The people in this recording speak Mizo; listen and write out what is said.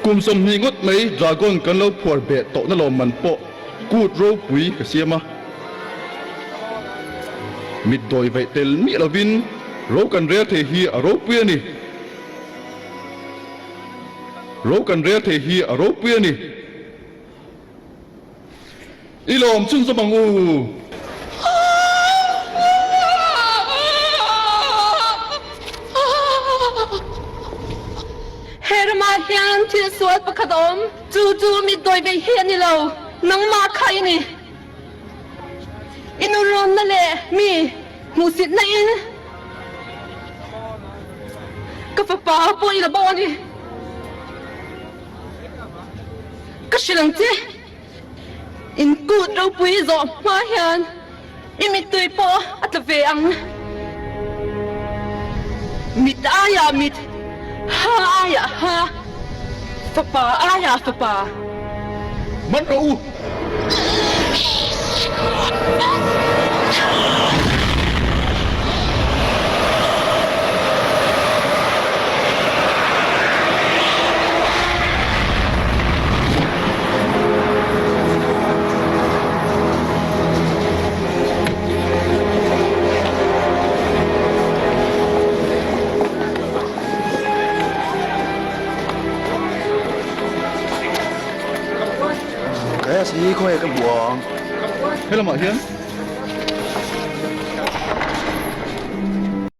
Kum 20 ngawt mai dragon kan lo phuar beh tawhna lawmman pawh kut ropui ka siam a. Mit dawi vaih tel miah lovin ro kan rel thei hi a ropui a ni. Ro kan rel thei hi a ropui a ni. I lawm chhunzawm ang u. He ramah hian thil sual pakhat a awm, chu chu mit dawi ve hi a ni lo, nangmah kha i ni. I nurawnna leh mi hmuhsitna in ka fapa pawh i la bo a ni. Ka hrilh ang che, in kut ropui zawh hma hian i mittui pawh a tla ve ang. Mit aiah mit, ha aiah ha, fapa aiah fapa. Man rawh u! Kaya si khawnge ka hmu ang? Helamah hian.